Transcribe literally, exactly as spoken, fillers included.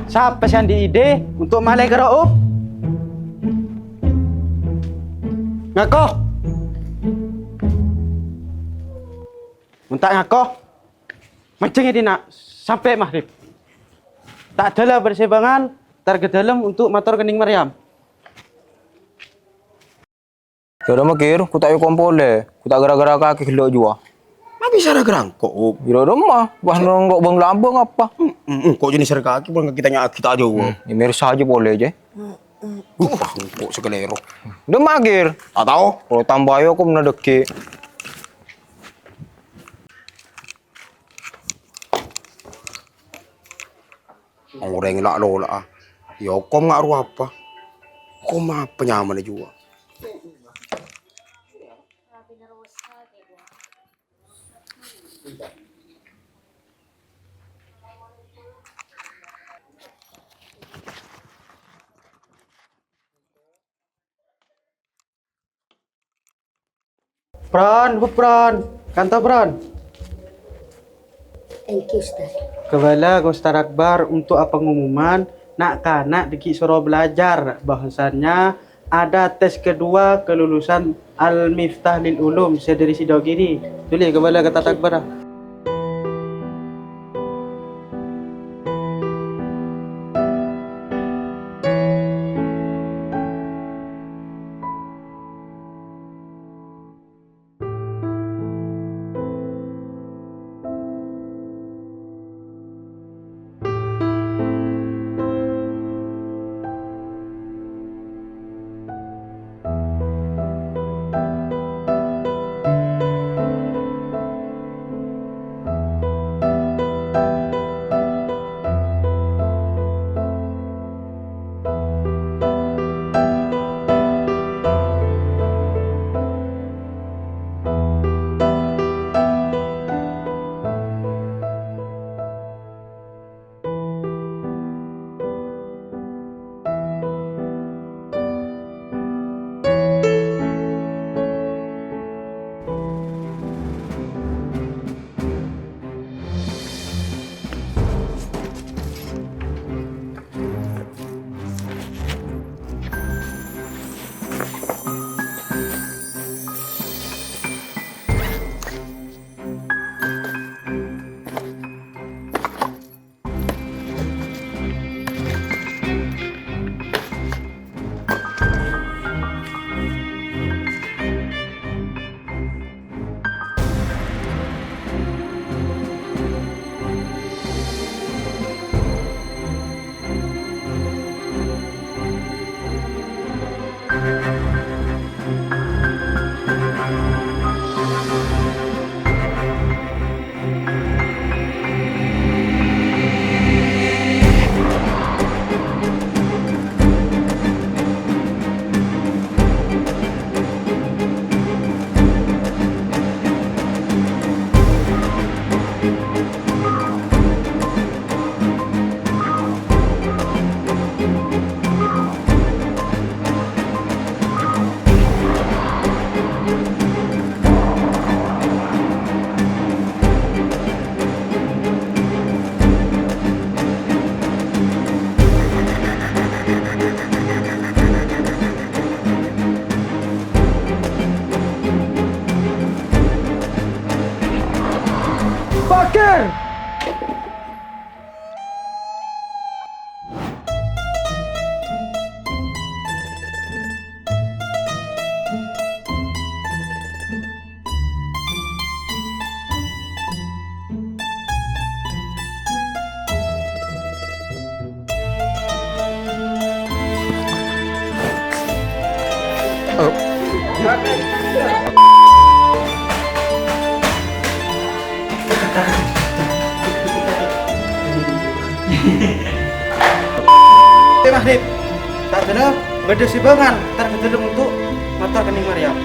Sapa sè andi' ide untuk malè ka Ra'uf? Ngako! Mon ta' ngako, manjeng è dinna' sampè' maghrib. Ta' dâla bârsè bângal, entar ka dâlem untuk mator ka Nèng Maryam. Yâ, dâ' ma' Gir, ghu ta' èokom polè, ghu ta' ghârâ-ghârâ kakè ghellâ' jiyâ. Ma' bisa ra-ghârâ engko', Up? Yâ, dâ' ma', pas nongko' bâng-lambâng apa? Hmm, hmm, engko' jhâ' nèsèr kakè, polana kakè ta' jiyâ. Hmm, yâ, mèrsa jiyâ polè, jè. Uh, engko' sè kalèro. Dâ' ma' Gir. Ta' tao. Kalo tambâi okomma dâgghi'. Orèng la'-lola'a, èokom nga' rowa apa? Okom apa nyamana jiyâ? Pran, Pran, ka'dinto Pran. Thank you, Ustaz. Kabâlâ ka Ustaz Akbar untuk pengumuman na'-kana' dâgghi' soro belajar, bahwasannya ada tes kedua kelulusan Al-Miftah lil Ulum sè dâri Sidogiri. Dhuli kabâlâ ka Ustaz Akbar. Pakir! Maghrib. Ta' dâlâ bâdâ sè bângal, entar ka dâlem untuk mator ka Nèng Maryam.